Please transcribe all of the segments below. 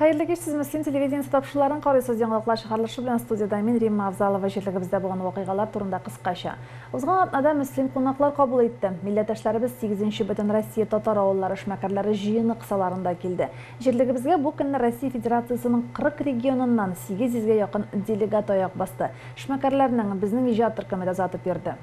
Хәерле кич, сез Мөслим телевидениесе тапшыруларын карыйсыз. Яңалыклар чыгарылышы белән студиядә мин, Римма Авзалова. Җирлегебездә булган вакыйгалар турында кыскача. Узган атнада Мөслим кунаклар кабул итте. Милләттәшләребез 8-нче Бөтенроссия татар авыллары эшмәкәрләре җыены кысаларында килде. Җирлегебезгә бу көнне Россия Федерациясенең 40 регионыннан 800 гә якын делегат аяк басты. Эшмәкәрләрнең безнең иҗат төркеме дә озатып йөрде.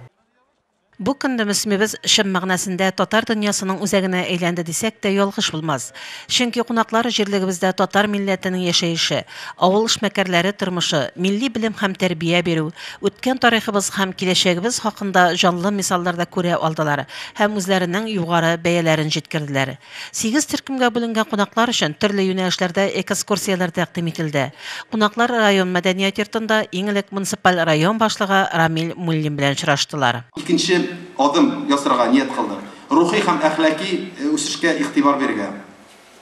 Бу көнне Мөслимебез чын мәгънәсендә татар дөньясының үзәгенә әйләнде дисәк тә ялгыш булмас. Чөнки кунаклар җирлегебездә татар милләтенең яшәеше, авыл эшмәкәрләре тормышы, милли белем һәм тәрбия бирү, үткән тарихыбыз һәм киләчәгебез хакында җанлы мисалларда күрә алдылар һәм үзләренең югары бәяләрен җиткерделәр. Сигез төркемгә бүленгән кунаклар өчен төрле юнәлешләрдә экскурсияләр тәкъдим ителде. Кунаклар район мәдәният йортында иң элек муниципаль район башлыгы Рамил Муллин белән очраштылар. Икенче адым ясарга ният кылдык. Рухи һәм әхлаки үсешкә игътибар бирергә.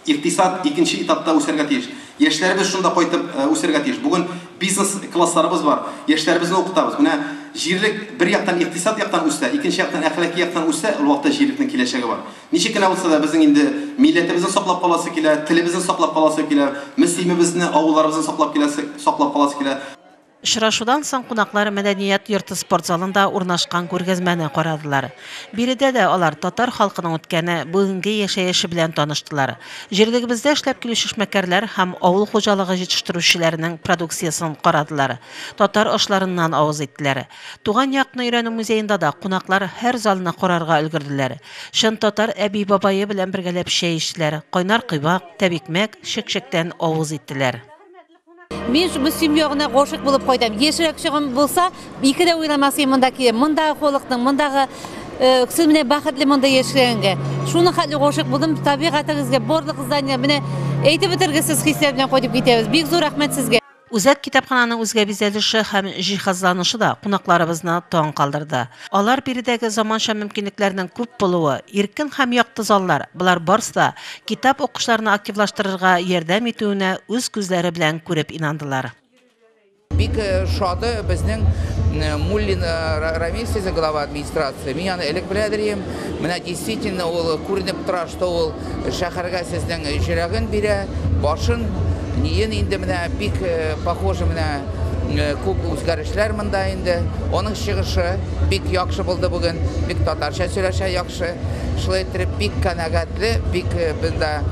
Икътисад икенче этапта үсәргә тиеш. Яшьләребез шунда кайтып үсәргә тиеш. Бүген бизнес классларыбыз бар. Яшьләребезне укытабыз. Менә җирлек бер яктан икътисад яктан үссә, икенче яктан әхлаки яктан үссә, ул вакытта җирлекнең киләчәге бар. Ничек кенә булса да безнең инде милләтебезне саклап каласы килә, телебезне саклап каласы килә, Мөслимебезне, авылларыбызны саклап киләсе, саклап каласы килә. Очрашудан соң кунаклар мәдәният йорты спорт залында урнашкан күргәзмәне карадылар. Биредә дә алар татар халкының үткәне, бүгенге яшәеше белән таныштылар. Җирлегебездә эшләп килүче эшмәкәрләр һәм авыл хуҗалыгы җитештерүчеләренең продукциясен карадылар, татар ашларыннан авыз иттеләр. Туган якны өйрәнү музеенда да кунаклар һәр залны карарга өлгерделәр. Чын татар әби-бабае белән бергәләп чәй эчтеләр, кайнар коймак, тәбикмәк, чәкчәктән авыз иттеләр. Мин Мөслим ягына гашыйк булып кайтам. Яшьрәк чагым булса, ике дә уйламас идем монда килеп. Мондагы халыкның, мондагы сез менә бәхетле монда яшәгәнгә. Шуның хәтле гашыйк булдым табигатегезгә, барлык здание менә әйтеп бетергесез хисләр белән кайтып китәбез. Бик зур рәхмәт сезгә. Үзәк китапхананың үзгә бизәлеше һәм җиһазланышы да кунакларыбызны таң калдырды. Алар биредәге заманча мөмкинлекләрнең күп булуы, иркен һәм якты заллар, болар барысы да китап укучыларны активлаштырырга ярдәм итүенә үз күзләре белән күреп инандылар. Бик шаты безнең Муллин Рамил сезе глава администрации. Мин аны элек беләдер идем. Менә действительно ул күренеп тора, что ул шәһәргә сезнең йөрәген бирә, башын, ниен инде менә бик похоже менә күп үзгәрешләр монда инде. Аның чыгышы бик яхшы булды бүген, бик татарча сөйләшә яхшы. Шулай итеп бик канәгатьле, бик бында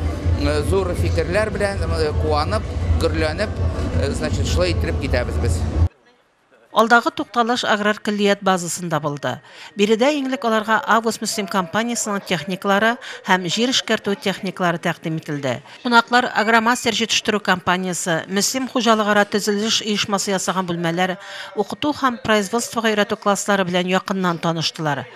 зур фикерләр белән куанып, гөрләнеп, значит, шулай итеп китәбез без. Алдагы тукталыш аграр көллият базасында булды. Биредә иң элек аларга Август Мөслим компаниясенең техникалары һәм җир эшкәртү техникалары тәкъдим ителде. Кунаклар Агромастер җитештерү компаниясе, Мөслим хуҗалыгара төзелеш оешмасы ясаган бүлмәләр, укыту һәм производствога өйрәтү класслары белән якыннан таныштылар.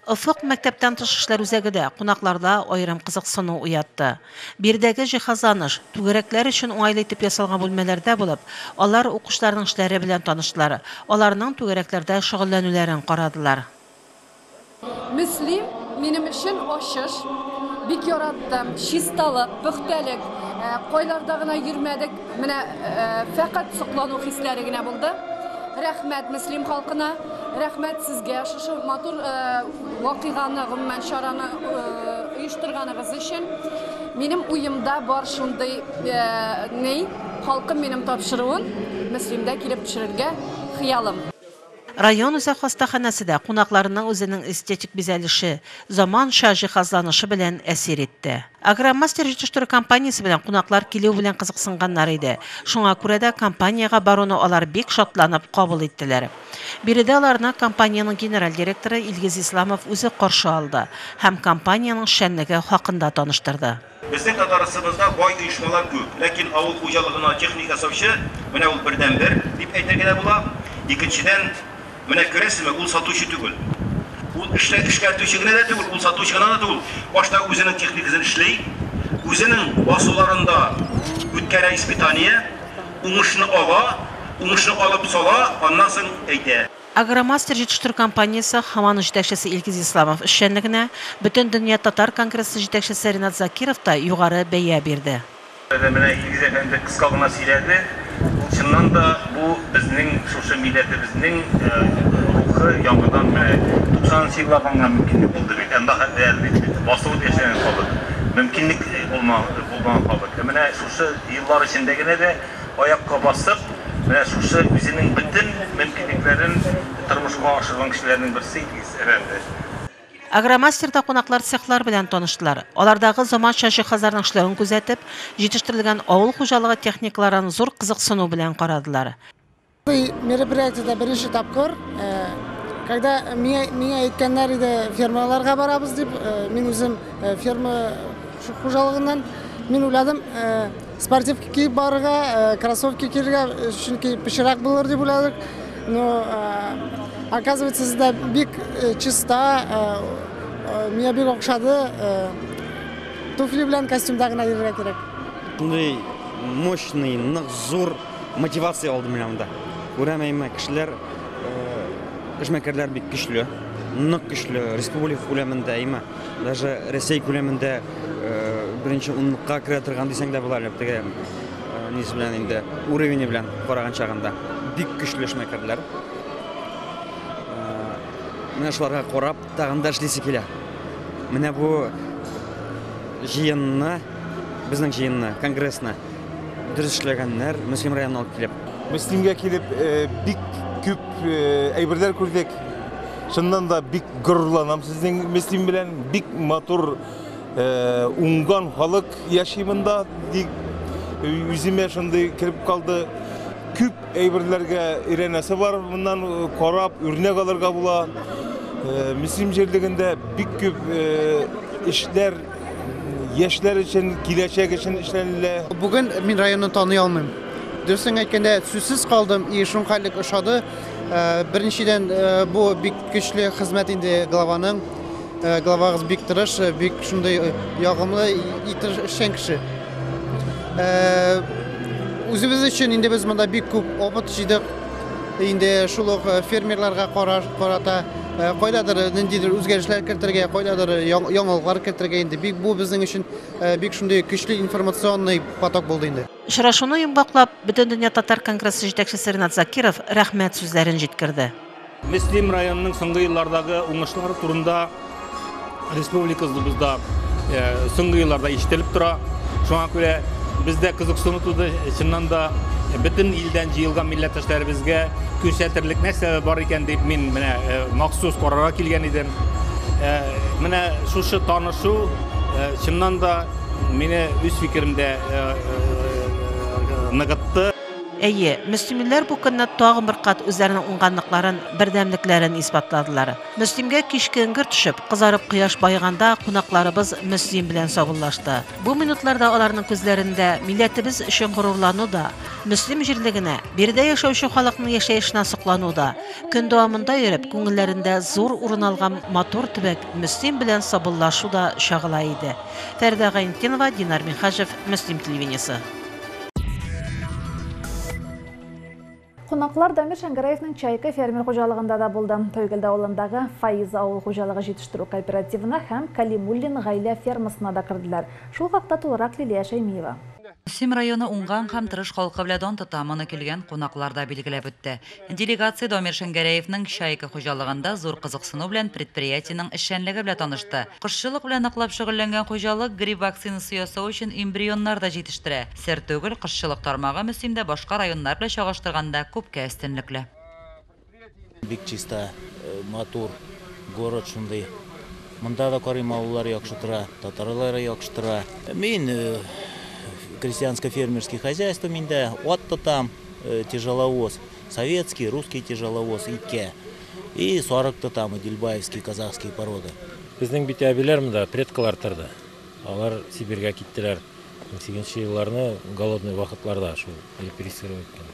Офык мәктәптән тыш эшләр үзәге дә кунакларда аерым кызыксыну уятты. Биредәге җиһазланыш, түгәрәкләр өчен уңайлы итеп ясалган бүлмәләрдә булып, алар укучыларның эшләре белән таныштылар, аларның түгәрәкләрдә шөгыльләнүләрен карадылар. Мөслим минем өчен ачыш, бик яраттым, чисталык, пөхтәлек, кайларда гына йөрмәдек, менә фәкать соклану хисләре генә булды. Рәхмәт Мөслим халкына, рәхмәт сезгә шушы матур вакыйганы, гомумән чараны оештырганыгыз өчен. Минем уемда бар шундый ни, халкым минем тапшыруын Мөслимдә килеп төшерергә хыялым. Район үзәк хастаханәсе дә кунакларының үзенең эстетик бизәлеше, заманча җиһазланышы белән әсир итте. Агромастер җитештерү компаниясе белән кунаклар килү белән кызыксынганнар иде. Шуңа күрә дә компаниягә баруны алар бик шатланып кабул иттеләр. Биредә аларны компаниянең генераль директоры Илгиз Исламов үзе каршы алды һәм компаниянең эшчәнлеге хакында таныштырды. Безнең Татарстаныбызда бай оешмалар күп, ләкин авыл хуҗалыгына техника ясаучы менә ул бердәнбер дип әйтергә дә була. Икенчедән, менә күрәсезме, ул сатучы түгел. Ул эшкәртүче генә дә түгел, ул сатучы гына да түгел. Башта үзенең техникасын эшли, үзенең басуларында үткәрә испытание, уңышны ала, уңышны алып сала, аннан соң әйтә. Агромастер җитештерү компаниясе һаман җитәкчесе Илгиз Исламов эшчәнлегенә Бөтендөнья татар конгрессы җитәкчесе Ринат Закиров та югары бәя бирде. Менә Илгиз әфәнде кыска гына сөйләде. Ул чыннан да бу безнең шушы милләтебезнең рухы яңадан менә 90 елларга мөмкинлек булды бит. Анда хәтта әле бит басылып яшәгән халык. Мөмкинлек булмаган халык. Ә менә шушы еллар эчендә генә дә аякка басып, менә шушы үзенең бөтен мөмкинлекләрен тормышка ашырган кешеләрнең берсе Илгиз әфәнде. Агромастерда кунаклар цехлар белән таныштылар. Алардагы заманча җиһазларның эшләвен күзәтеп, җитештерелгән авыл хуҗалыгы техникаларын зур кызыксыну белән карадылар. Мероприятиедә беренче тапкыр, когда миңа әйткәннәр иде, фермаларга барабыз дип, мин үзем ферма хуҗалыгыннан, мин уйладым, спортивка киеп барырга, кроссовки кияргә, чөнки пычрак булыр дип уйладык. Но оказывается, сездә бик чиста, миңа бик охшады. Туфли белән костюмда гына йөрергә кирәк. Шундый мощный, нык зур мотивация алдым мин анда. Күрәм, әйме, кешеләр, эшмәкәрләр бик көчле, нык көчле, республика күләмендә, әйме, даже Рәсәй күләмендә беренче унлыкка керә торган дисәң дә була, теге нисе белән инде, уровене белән караган чагында. Бик көчле эшмәкәрләр. Менә шуларга карап, тагын да эшлисе килә. Менә бу җыенны, безнең җыенны, конгрессны дөрес эшләгәннәр, Мөслим районына алып килеп. Мөслимгә килеп бик күп әйберләр күрдек. Чыннан да бик горурланам сезнең Мөслим белән. Бик матур, уңган халык яши монда. Үземә шундый кереп калды. Күп әйберләргә өйрәнәсе бар, моннан карап, үрнәк алырга була. Мөслим җирлегендә бик күп эшләр яшьләр өчен, киләчәк өчен эшләнелә. Бүген мин районны таный алмыйм. Дөресен әйткәндә, сүзсез калдым, и шуңхәтлек ошады. Беренчедән, бу бик көчле хезмәт инде главаның. Главагыз бик тырыш, бик шундый ягымлы, эшчән кеше. Үзебез өчен инде без монда бик күп опыт җыйдык. Инде шул ук фермерларга карата кайдадыр ниндидер үзгәрешләр кертергә, кайдадыр яңалыклар кертергә инде. Бик бу безнең өчен бик шундый көчле информационный поток булды инде. Очрашуны йомгаклап, Бөтендөнья татар конгрессы җитәкчесе Ринат Закиров рәхмәт сүзләрен җиткерде. Мөслим районының соңгы еллардагы уңышлары турында республикабызда соңгы елларда ишетелеп тора. Шуңа күрә бездә кызыксыну туды. Чыннан да бөтен илдән җыелган милләттәшләребезгә күрсәтерлек нәрсә бар икән дип мин менә махсус карарга килгән идем. Менә шушы танышу чыннан да мине үз фикеремдә ныгытты. Әйе, мөслимлеләр бу көнне тагын бер кат үзләренең уңганлыкларын, бердәмлекләрен исбатладылар. Мөслимгә кичке эңгер төшеп, кызарып кояш баеганда кунакларыбыз Мөслим белән саубуллашты. Бу минутларда аларның күзләрендә милләтебез өчен горурлану да, Мөслим җирлегенә, биредә яшәүче халыкның яшәешенә соклану да, көн дәвамында йөреп, күңелләрендә зур урын алган матур төбәк Мөслим белән саубуллашу да чагыла иде. Фәридә Гайнетдинова, Динар Минхаҗев, Мөслим телевидениесе. Кунаклар Дамир Шәңгәрәевнең Чайка фермер хуҗалыгында да булды. Тойгелде авылындагы Фаиза авыл хуҗалыгы җитештерү кооперативына һәм Калимуллин гаилә фермасына да керделәр. Шул хакта тулырак Лилия Шәймиева. Мөслим районы уңган һәм тырыш халкы белән дан тота, моны килгән кунаклар да билгеләп үтте. Делегация Дамир Шәңгәрәевнең Чайка хуҗалыгында зур кызыксыну белән предприятиенең эшчәнлеге белән танышты. Кошчылык белән ныклап шөгыльләнгән хуҗалык грипп вакцинасы ясау өчен эмбрионнар да җитештерә. Сер түгел, кошчылык тармагы Мөслимдә башка районнар белән чагыштырганда күпкә өстенлекле. Бик чиста, матур город шундый. Монда да карыйм, авыллар яхшы тора, татарлар яхшы тора. Мин крестьянско-фермерские хозяйства миндә, ат тотам, тяжеловоз, советский, русский тяжеловоз, итке. И сарык тотам, дильбаевские, казахские породы. Безнең бит әбиләр монда, предкалар торды. Алар Сибиргә киттеләр. 18 елларны голодный вакытларда шул репрессировать иткән.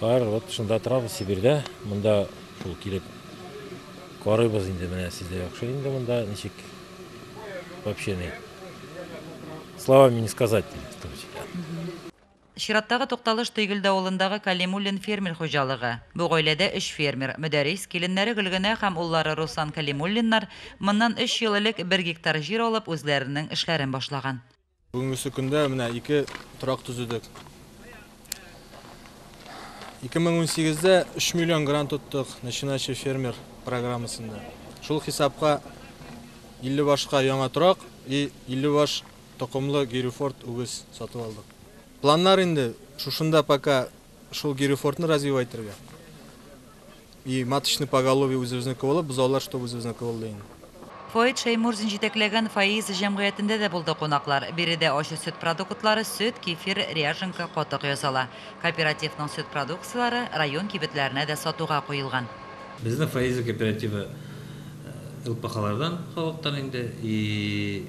Алар вот шунда торабыз Сибирдә, монда шул килеп карыйбыз инде, менә сездә яхшы инде монда ничек вообще не. Словами не сказать. Чираттагы тукталыш Тойгелде авылындагы Калимуллин фермер хуҗалыгы. Бу гаиләдә 3 фермер, Мөдәррис, киленнәре Гөлгенә һәм уллары Руслан Калимуллиннар моннан 3 ел элек 1 гектар җир алып үзләренең эшләрен башлаган. Бүгенге көндә менә 2 торак төзедек. 2018-дә 3 миллион грант тоттык начинающий фермер программасында. Шул хисапка 50 башка яңа торак и 50 баш токымлы Герефорд үгез сатып алдык. Планнар инде шушында пока шул Герефордны развивать итәргә. И маточный поголовье үзебезнеке булып, бозаулар чтобы үзебезнеке булды инде. Фоид Шәймурзин җитәкләгән Фаиз җәмгыятендә дә булды кунаклар. Биредә ачы сөт продуктлары, сөт, кефир, ряженка, катык ясала. Кооперативның сөт продукцияләре район кибетләренә дә сатуга куелган. Безнең Фаиза кооперативы ЛПХлардан, халыктан инде, и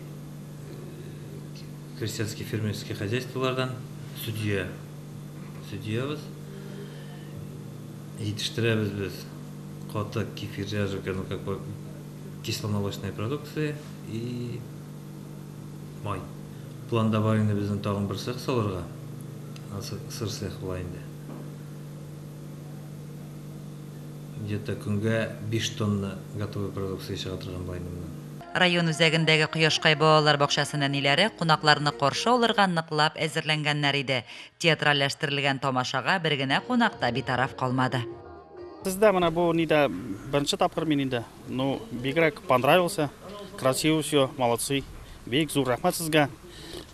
крестьянский фермерский хозяйстволардан сөт җыя. Сөт җыябыз. Җитештерәбез без катык, кефир, ряженка, ну как бы кисломолочная продукция и май. Планда бар инде безнең тагын бер цех салырга. Анысы сыр цех була инде. Где-то көнгә 5 тонна готовый продукция чыга торган була инде моннан. Район үзәгендәге Кояшкай балалар бакчасы нәниләре кунакларны каршы алырга ныклап әзерләнгәннәр иде. Театральләштерелгән тамашага бер генә кунак та битараф калмады. Сездә менә бу нидә беренче тапкыр мин инде. Ну, бигрәк понравился. Красиво все, молодцы. Бик зур рәхмәт сезгә.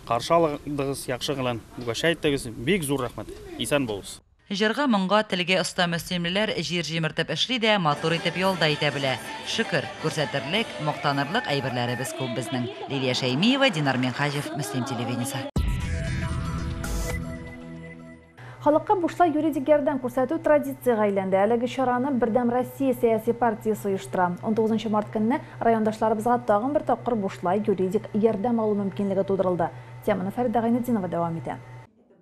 Каршы алдыгыз, яхшы гына угощать иттегез. Бик зур рәхмәт. Исән булыгыз. Җырга-моңга, телгә оста мөслимлеләр җир җимертеп эшли дә, матур итеп ял да итә белә. Шөкер, күрсәтерлек, мактанырлык әйберләребез күп безнең. Лилия Шәймиева, Динар Минһаҗев, Мөслим телевидениесе. Халыкка бушлай юридик ярдәм күрсәтү традициягә әйләнде. Әлеге чараны Бердәм Россия сәяси партиясе оештыра. 19 март көнне райондашларыбызга тагын бер тапкыр бушлай юридик ярдәм алу мөмкинлеге тудырылды. Теманы Фәридә Гайнетдинова дәвам итә.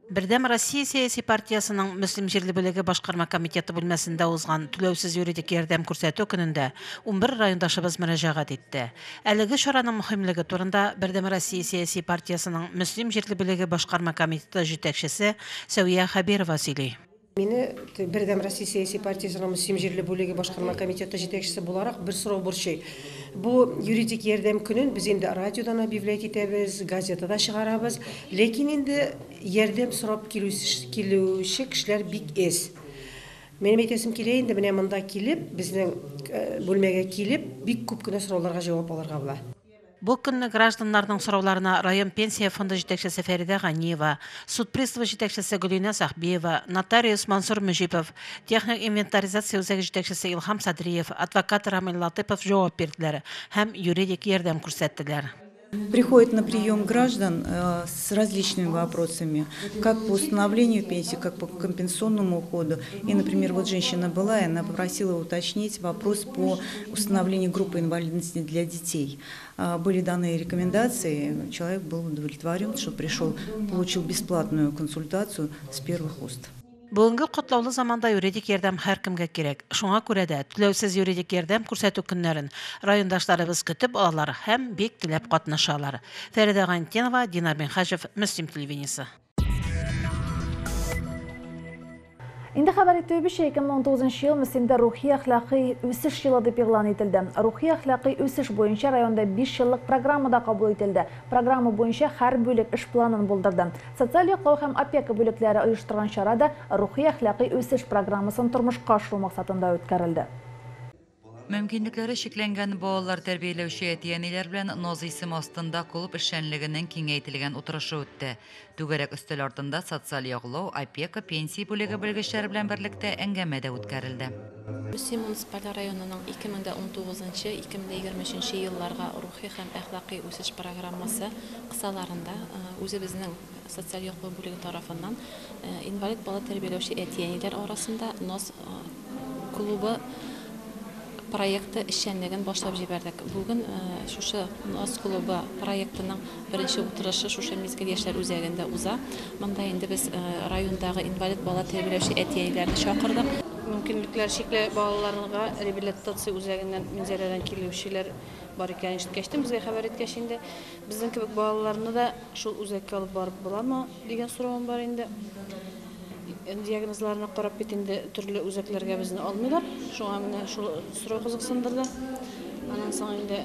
Бердәм Россия сәяси партиясенең Мөслим җирле бүлеге башкарма комитеты бүлмәсендә узган түләүсез юридик ярдәм күрсәтү көнендә 11 райондашыбыз мөрәҗәгать итте. Әлеге чараның мөһимлеге турында Бердәм Россия сәяси партиясенең Мөслим җирле бүлеге башкарма комитеты җитәкчесе Сәвия Хәбирова сөйли. Мине Бердәм Россия сәяси партиясенең Мөслим җирле бүлеге башкарма комитеты җитәкчесе буларак бер сорау борчый. Бу юридик ярдәм көнен без инде радиодан объявлять итәбез, газетада чыгарабыз, ләкин инде ярдәм сорап килүче кешеләр бик әз. Минем әйтәсем килә инде, менә монда килеп, безнең бүлмәгә килеп, бик күп кенә сорауларга җавап алырга була. Бу көнне гражданнарның сорауларына район пенсия фонды җитәкчесе Фәридә Ганиева, суд приставы җитәкчесе Гөлинә Сахбиева, нотариус Мансур Мөҗипов, техник инвентаризация үзәге җитәкчесе Илһам Садриев, адвокат Рамил Латыпов җавап бирделәр һәм юридик ярдәм күрсәттеләр. Приходит на прием граждан с различными вопросами, как по установлению пенсии, как по компенсационному уходу. И, например, вот женщина была, и она попросила уточнить вопрос по установлению группы инвалидности для детей. Были даны рекомендации, человек был удовлетворен, что пришел, получил бесплатную консультацию с первых уст. Бүгенге катлаулы заманда юридик ярдәм һәркемгә кирәк. Шуңа күрә дә түләүсез юридик ярдәм күрсәтү көннәрен райондашларыбыз көтеп алалар һәм бик теләп катнашалар. Фәридә Гайнетдинова, Динар Минһаҗев, Мөслим телевидениесе. Инде хәбәр итүебезчә, 2019 ел Мөслимдә рухи әхлакый үсеш елы дип игълан ителде. Рухи әхлакый үсеш буенча районда 5 еллык программа да кабул ителде. Программа буенча һәр бүлек эш планын булдырды. Социаль яклау һәм опека бүлекләре оештырган чара да рухи әхлакый үсеш программасын тормышка ашыру максатында үткәрелде. Мөмкинлекләре чикләнгән балалар тәрбияләүче әти-әниләр белән Ноз исеме астында клуб эшчәнлегенең киңәйтелгән утырышы үтте. Түгәрәк өстәл артында социаль яклау, опека, пенсия бүлеге белгечләре белән берлектә әңгәмә дә үткәрелде. Мөслим муниципаль районының 2019-2023 елларга рухи һәм әхлакый үсеш программасы кысаларында үзебезнең социаль яклау бүлеге тарафыннан инвалид бала тәрбияләүче әти-әниләр арасында Ноз клубы проекты эшчәнлеген башлап җибәрдек. Бүген шушы Ноз клубы проектының беренче утырышы шушы мизгел яшьләр үзәгендә уза. Монда инде без райондагы инвалид бала тәрбияләүче әти-әниләрне чакырдык. Мөмкинлекләр чикле балаларга реабилитация үзәгеннән Минзәләдән килүчеләр бар икәнен ишеткәч, безгә хәбәр иткәч инде безнең кебек балаларны да шул үзәккә алып барып буламы дигән соравым бар инде. Диагнозларына карап бит инде төрле үзәкләргә безне алмыйлар. Шуңа менә шул сорау кызыксындырды. Аннан соң инде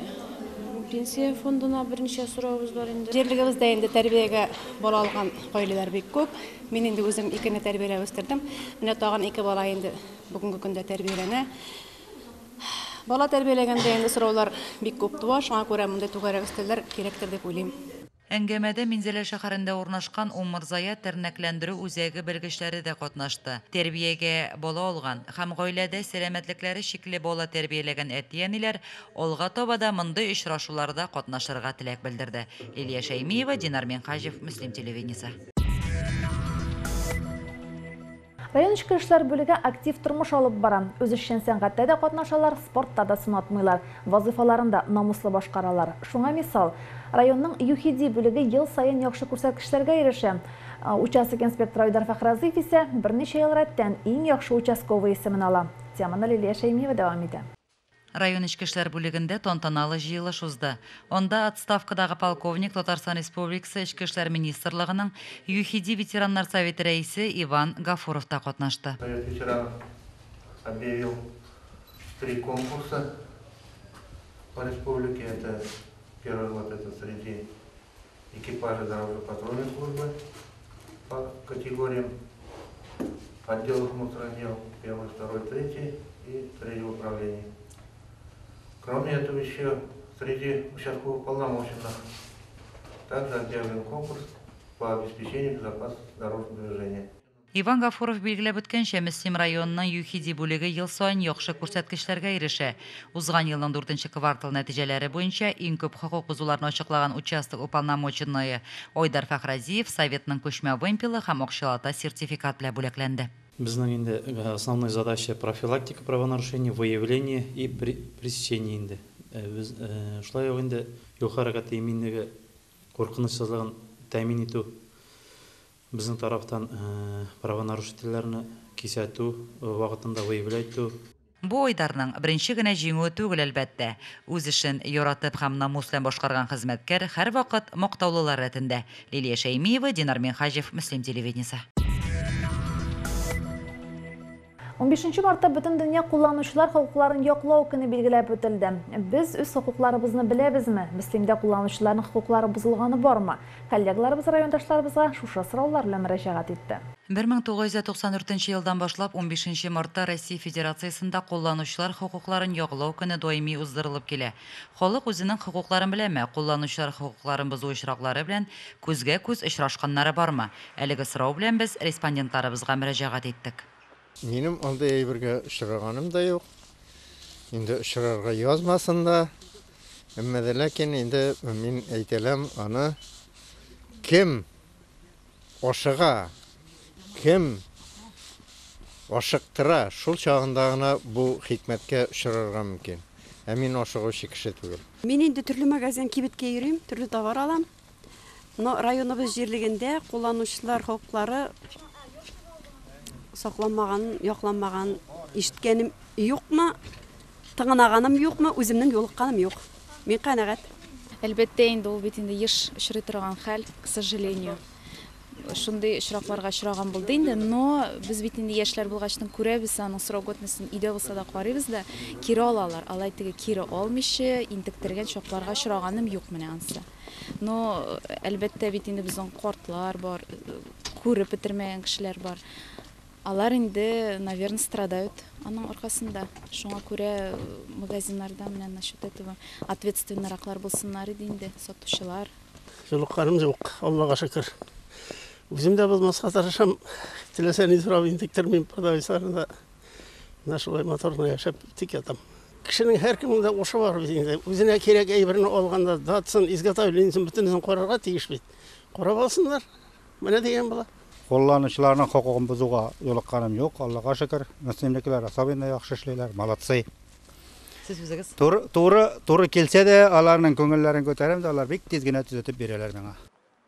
пенсия фондына берничә соравыбыз бар инде. Җирлегебездә инде тәрбиягә бала алган гаиләләр бик күп. Мин инде үзем икене тәрбияләп үстердем. Менә тагын ике бала инде бүгенге көндә тәрбияләнә. Бала тәрбияләгәндә инде сораулар бик күп туа. Шуңа күрә монда түгәрәк өстәлләр кирәктер дип уйлыйм. Әңгәмәдә Минзәлә шәһәрендә урнашкан Умырзая тернәкләндерү үзәге белгечләре дә катнашты. Тәрбиягә бала алган һәм гаиләдә сәламәтлекләре чикле бала тәрбияләгән әти-әниләр алга таба да мондый очрашуларда катнашырга теләк белдерде. Лилия Шәймиева, Динар Минһаҗев, Мөслим телевидениесе. Район эчке эшләр бүлеге актив тормыш алып бара. Үзешчән сәнгатьтә дә катнашалар, спортта да сынатмыйлар, вазыйфаларын да намуслы башкаралар. Шуңа мисал, районның ЮХИДИ бүлеге ел саен яхшы күрсәткечләргә ирешә. Участок инспекторы Айдар Фәхразыев исә берничә ел рәттән иң яхшы участковый исемен ала. Теманы Лилия Шәймиева дәвам итә. Район эчке эшләр бүлегендә тантаналы җыелыш узды. Анда отставкадагы полковник Татарстан Республикасы Эчке эшләр министрлыгының ЮХИДИ ветераннар советы рәисе Иван Гафуров та катнашты. Совет ветеранов объявил три конкурса по республике. Это первый вот это среди экипажа дорожно-патрульной службы по категориям отделов внутренних дел, первый, второй, третий и третьего управления. Кроме этого, еще среди участковых уполномоченных также объявлен конкурс по обеспечению безопасности дорожного движения. Иван Гафуров билгеләп үткәнчә, Мөслим районының ЮХИДИ бүлеге ел саен яхшы күрсәткечләргә ирешә. Узган елның дүртенче квартал нәтиҗәләре буенча иң күп хокук бозуларны ачыклаган участок уполномоченные Айдар Фәхразиев советның күчмә вымпелы һәм акчалата сертификат белән бүләкләнде. Безнең инде основной задача профилактика правонарушений, выявление и пресечение инде. Без шулай ук инде юл хәрәкәте иминлеге куркынычсызлыгын тәэмин итү безнең тарафтан правонарушительләрне кисәтү, вакытында выявлять итү. Бу Айдарның беренче генә җиңүе түгел, әлбәттә. Үз эшен яратып һәм намус белән башкарган хезмәткәр һәрвакыт мактаулылар рәтендә. Лилия Шәймиева, Динар Минһаҗев, Мөслим телевидениесе. 15 мартта Бөтендөнья кулланучылар хокукларын яклау көне билгеләп үтелде. Без үз хокукларыбызны беләбезме? Мөслимдә кулланучыларның хокуклары бозылганы бармы? Коллегаларыбыз райондашларыбызга шушы сораулар белән мөрәҗәгать итте. 1994 елдан башлап 15 мартта Россия Федерациясендә кулланучылар хокукларын яклау көне даими уздырылып килә. Халык үзенең хокукларын беләме? Кулланучылар хокукларын бозу очраклары белән күзгә-күз очрашканнары бармы? Әлеге сорау белән без респондентларыбызга мөрәҗәгать иттек. Минем андый әйбергә очраганым да юк. Инде очрарга язмасын да. Әмма дә ләкин инде мин әйтәләм аны кем ашыга, кем ашыктыра, шул чагында гына бу хикмәткә очрарга мөмкин. Ә мин ашыгучы кеше түгел. Мин инде төрле магазин, кибеткә йөрим, төрле товар алам. Но районыбыз җирлегендә кулланучылар хокуклары сакланмаган, якланмаган ишеткәнем юкмы, тыңнаганым юкмы, үземнең юлыкканым юк. Мин канәгать. Әлбәттә инде ул бит инде еш очрый торган хәл, к сожалению. Шундый очракларга очраган булды инде, но без бит инде яшьләр булгачтын күрәбез аның срок годностен өйдә булса да карыйбыз да, кире алалар. Алай теге кире алмыйча интектергән чакларга очраганым юк менә ансы. Но әлбәттә бит инде безнең картлар бар, күреп бетермәгән кешеләр бар. Алар инде, наверное, страдают аның аркасында. Шуңа күрә магазиннарда менә насчет этого ответственныйраклар булсыннар иде инде, сатучылар. Юлыкканым юк, Аллага шөкер. Үзем дә булмаска тырышам. Теләсә ни сорап интектермим продавецларны да. Менә шулай матур гына яшәп тик ятам. Кешенең һәркемнең дә ушы бар бит инде. Үзенә кирәк әйберне алганда датасын, изготовлениесен бөтенесен карарга тиеш бит. Карап алсыннар. Менә дигән була. Кулланучыларның хокукын бозуга юлыкканым юк, Аллага шөкер. Мөслимнекеләр особенно яхшы эшлиләр, молодцы. Сез үзегез? Туры, туры, туры килсә дә, аларның күңелләрен күтәрәм дә, алар бик тиз генә төзәтеп бирәләр миңа.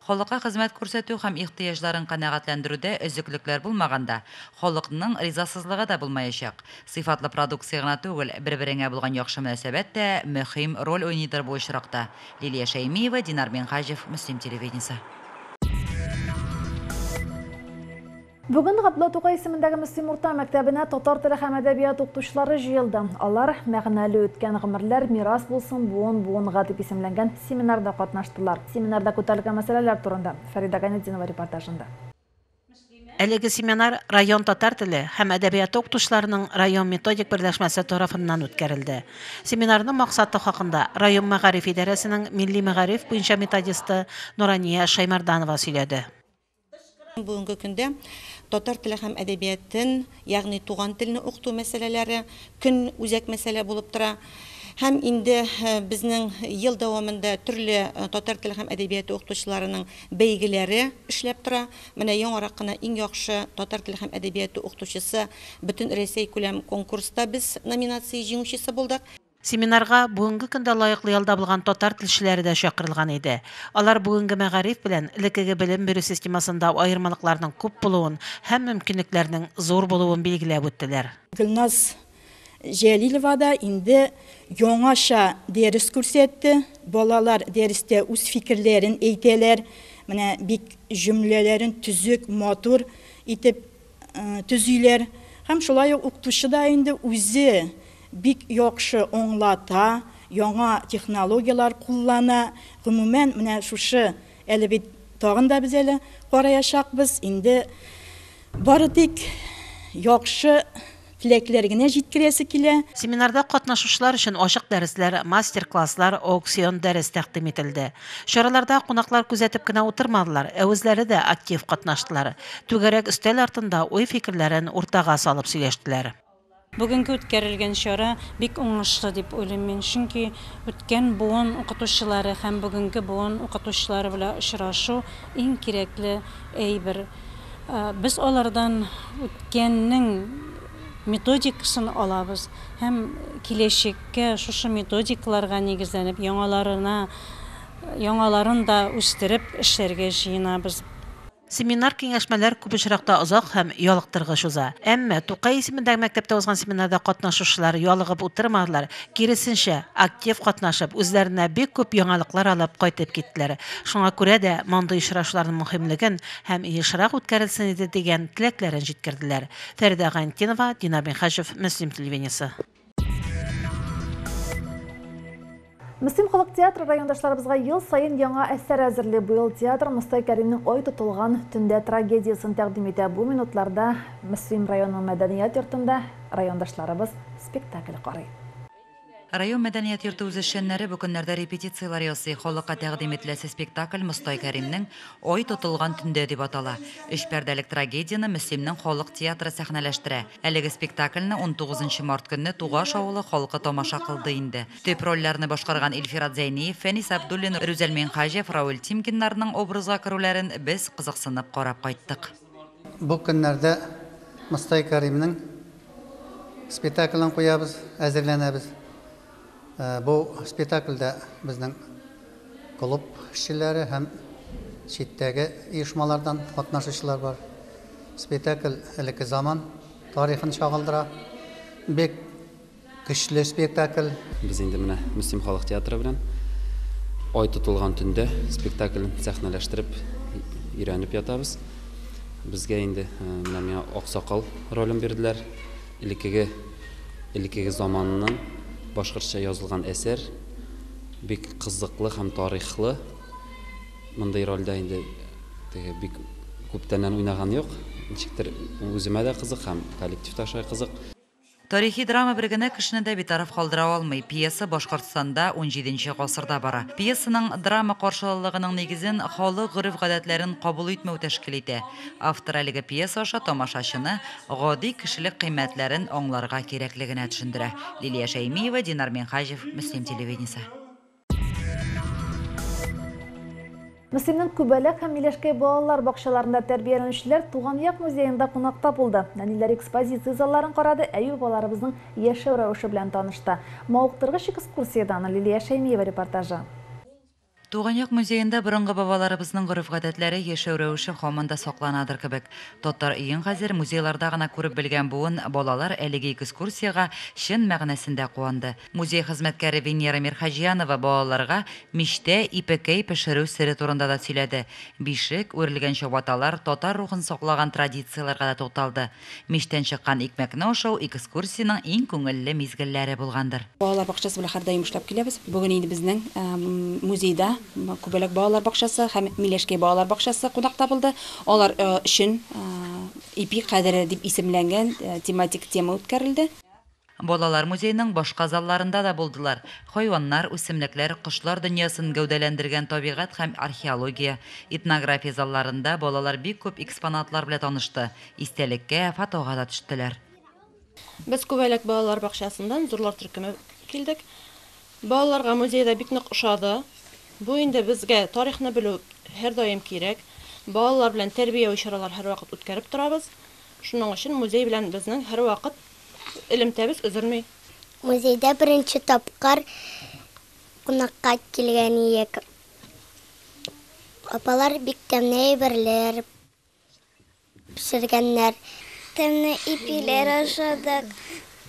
Халыкка хезмәт күрсәтү һәм ихтыяҗларын канәгатьләндерүдә өзеклекләр булмаганда, халыкның ризасызлыгы да булмаячак. Сыйфатлы продукция гына түгел, бер-береңә булган яхшы мөнәсәбәт тә мөһим роль уйныйдыр бу очракта. Лилия Шәймиева, Динар Минһаҗев, Мөслим телевидениесе. Бүген Габдулла Тукай исемендәге Мөслим урта мәктәбенә татар теле һәм әдәбият укытучылары җыелды. Алар Мәгънәле үткән гомерләр мирас булсын буын-буынга дип исемләнгән семинарда катнаштылар. Семинарда күтәрелгән мәсьәләләр турында Фәридә Гайнетдинова репортажында. Әлеге семинар район татар теле һәм әдәбияты укытучыларының район методик берләшмәсе тарафыннан үткәрелде. Семинарның максаты хакында район мәгариф идарәсенең милли мәгариф буенча методисты Нурания Шаймарданова сөйләде. Бүгенге көндә татар теле һәм әдәбиятын, ягъни туган телне укыту мәсьәләләре көн үзәк мәсьәлә булып тора. Һәм инде безнең ел дәвамында төрле татар теле һәм әдәбияты укытучыларының бәйгеләре эшләп тора. Менә яңарак кына иң яхшы татар теле һәм әдәбияты укытучысы бөтен Рәсәй күләм конкурста без номинация җиңүчесе булдык. Семинарга бүгенге көндә лаеклы ялда булган татар телчеләре дә чакырылган иде. Алар бүгенге мәгариф белән элеккеге белем бирү системасында аермалыкларның күп булуын һәм мөмкинлекләрнең зур булуын билгеләп үттеләр. Гөлназ Җәлилова да инде яңача дәрес күрсәтте. Балалар дәрестә үз фикерләрен әйтәләр. Менә бик җөмләләрен төзек, матур итеп төзиләр. Һәм шулай ук укытучы да инде үзе бик яхшы аңлата, яңа технологияләр куллана. Гомумән, менә шушы әле бит тагын да без әле караячакбыз. Инде бары тик яхшы теләкләр генә җиткерәсе килә. Семинарда катнашучылар өчен ачык дәресләр, мастер-класслар, аукцион дәрес тәкъдим ителде. Чараларда кунаклар күзәтеп кенә утырмадылар, ә үзләре дә актив катнаштылар. Түгәрәк өстәл артында уй-фикерләрен уртага салып сөйләштеләр. Бүгенге үткәрелгән чара бик уңышлы дип уйлыйм мин, чөнки үткән буын укытучылары һәм бүгенге буын укытучылары белән очрашу иң кирәкле әйбер. Без алардан үткәннең методикасын алабыз һәм киләчәккә шушы методикаларга нигезләнеп яңаларына яңаларын да үстереп эшләргә җыенабыз. Семинар киңәшмәләр күп очракта озак һәм ялыктыргыч уза. Әмма Тукай исемендәге мәктәптә узган семинарда катнашучылар ялыгып утырмадылар, киресенчә, актив катнашып, үзләренә бик күп яңалыклар алып кайтып киттеләр. Шуңа күрә дә мондый очрашуларның мөһимлеген һәм ешрак үткәрелсен иде дигән теләкләрен җиткерделәр. Фәридә Гайнетдинова, Динар Минһаҗев, Мөслим телевидениесе. Мөслим халык театры райондашларыбызга ел саен яңа әсәр әзерли. Быел театр Мостай Кәримнең Ай тотылган төндә трагедиясен тәкъдим итә. Бу минутларда Мөслим районының мәдәният йортында райондашларыбыз спектакль карый. Район мәдәният йорты үзешчәннәре бу көннәрдә репетицияләр ясый. Халыкка тәкъдим ителәсе спектакль Мостай Кәримнең Ай тотылган төндә дип атала. Өч пәрдәлек трагедияне Мөслимнең халык театры сәхнәләштерә. Әлеге спектакльне 19 март көнне Тугаш авылы халкы тамаша кылды инде. Төп рольләрне башкарган Илфират Зәйниев, Фәнис Абдуллин, Рүзәл Минһаҗев, Рауил Тимкиннарның образга керүләрен без кызыксынып карап кайттык. Бу көннәрдә Мостай Кәримнең спектаклен куябыз, әзерләнәбез. Бу спектакльдә безнең клуб эшчеләре һәм читтәге оешмалардан катнашучылар бар. Спектакль элекке заман тарихын чагылдыра. Бик көчле спектакль. Без инде менә Мөслим халык театры белән Ай тотылган төндә спектаклен сәхнәләштереп өйрәнеп ятабыз. Безгә инде менә миңа Аксакал ролен бирделәр. Элеккеге элеккеге заманның башкортча язылган әсәр бик кызыклы һәм тарихлы. Мондый рольдә инде теге бик күптәннән уйнаган юк. Ничектер үземә дә кызык һәм коллективта шулай кызык. Тарихи драма бер генә кешене дә битараф калдыра алмый. Пьеса Башкортстанда 17 гасырда бара. Пьесаның драма каршылыгының нигезен халык гореф-гадәтләрен кабул итмәү тәшкил итә. Автор әлеге пьеса аша тамашачыны гади кешелек кыйммәтләрен аңларга кирәклегенә төшендерә. Лилия Шәймиева, Динар Минһаҗев, Мөслим телевидениесе. Мөслимнең Күбәләк һәм Миләшкәй балалар бакчаларында тәрбияләнүчеләр Туган як музеенда кунакта булды. Нәниләр экспозиция залларын карады, әюп балаларыбызның яшәү рәвеше белән танышты. Мавыктыргыч экскурсиядан Лилия Шәймиева репортажы. Туган як музеенда борынгы бабаларыбызның гореф-гадәтләре, яшәү рәвеше һаман да сакланадыр кебек. Татар өен хәзер музейларда гына күреп белгән буын балалар әлеге экскурсиягә чын мәгънәсендә куанды. Музей хезмәткәре Венера Мирхаҗиянова балаларга мичтә ипекәй пешерү сере турында да сөйләде. Бишек, үрелгән чабаталар, татар рухын саклаган традицияләргә дә тукталды. Мичтән чыккан икмәкне ашау экскурсиянең иң күңелле мизгелләре булгандыр. Балалар бакчасы белән һәрдаим эшләп киләбез. Бүген инде безнең музейда Күбәләк балалар бакчасы һәм Миләшкәй балалар бакчасы кунакта булды. Алар өчен Ипи кадере дип исемләнгән тематик тема үткәрелде. Балалар музееның башка залларында да булдылар. Хайваннар, үсемлекләр, кошлар дөньясын гәүдәләндергән табигать һәм археология, этнография залларында балалар бик күп экспонатлар белән танышты, истәлеккә фотога да төштеләр. Без Күбәләк балалар бакчасыннан зурлар төркеме килдек. Балаларга музейда бик нык ошады. Бу инде безгә тарихны белү һәрдаим кирәк. Балалар белән тәрбияви чаралар һәрвакыт үткәреп торабыз. Шуның өчен музей белән безнең һәрвакыт элемтәбез өзелми. Музейда беренче тапкыр кунакка килгән идек. Апалар бик тәмле әйберләр пешергәннәр. Тәмле ипиләр ашадык,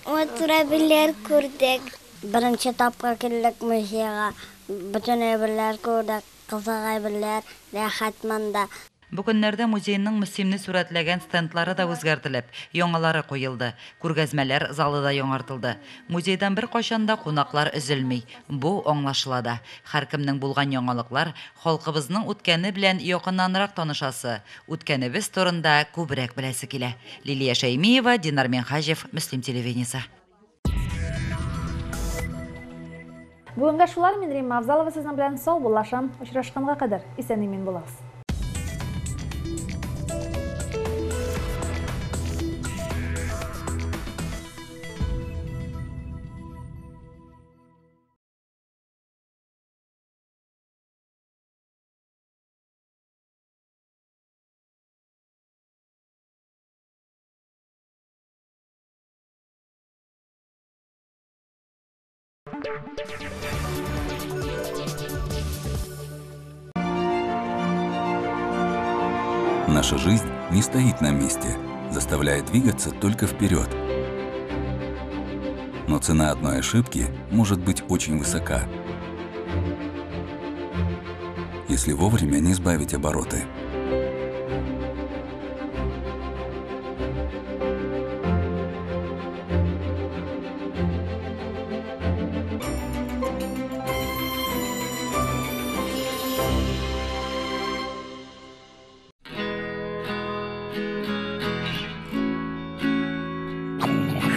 матур әбиләр күрдек. Беренче тапкыр килдек музейга. Бөтен әйберләр күрдек, кызык әйберләр, рәхәт монда. Бу көннәрдә музейның Мөслимне сурәтләгән стендлары да үзгәртелеп, яңалары куелды. Күргәзмәләр залы да яңартылды. Музейдан беркайчан да кунаклар өзелми. Бу аңлашыла да. Һәркемнең булган яңалыклар, халкыбызның үткәне белән якыннанрак танышасы, үткәнебез турында күбрәк беләсе килә. Лилия Шәймиева, Динар Минһаҗев, Мөслим телевидениесе. Бүгенгә шулар, мин Римма Авзалова сезнең белән саубуллашам. Очрашканга кадәр исән-имин булыгыз. Наша жизнь не стоит на месте, заставляя двигаться только вперед. Но цена одной ошибки может быть очень высока, если вовремя не сбавить обороты.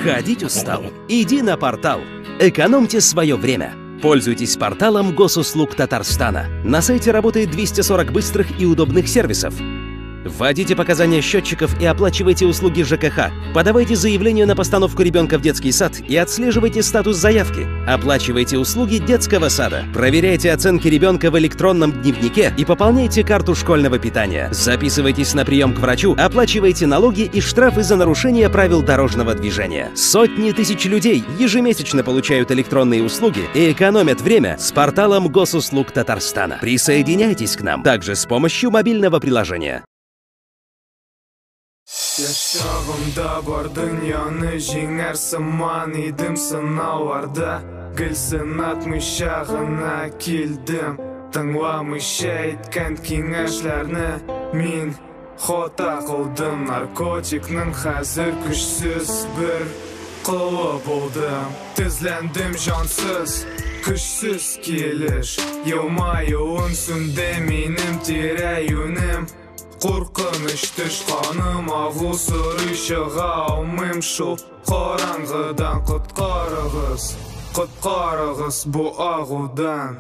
Ходить устал? Иди на портал. Экономьте свое время. Пользуйтесь порталом Госуслуг Татарстана. На сайте работает 240 быстрых и удобных сервисов. Вводите показания счетчиков и оплачивайте услуги ЖКХ. Подавайте заявление на постановку ребенка в детский сад и отслеживайте статус заявки. Оплачивайте услуги детского сада. Проверяйте оценки ребенка в электронном дневнике и пополняйте карту школьного питания. Записывайтесь на прием к врачу, оплачивайте налоги и штрафы за нарушение правил дорожного движения. Сотни тысяч людей ежемесячно получают электронные услуги и экономят время с порталом Госуслуг Татарстана. Присоединяйтесь к нам также с помощью мобильного приложения. Яшь чагымда бар дөньяны җиңәр сыман идем сынауларда, гел сынатмыйча гына килдем, тыңламыйча әйткән киңәшләрне мин хата кылдым, наркотикның хәзер көчсез бер колы булдым, тезләндем җансыз, көчсез килеш, елмаюым сүнде минем тирә-юнем. Куркыныч төш каным агу сорый чыга алмыйм шул караңгыдан, коткарыгыз, коткарыгыз бу агудан.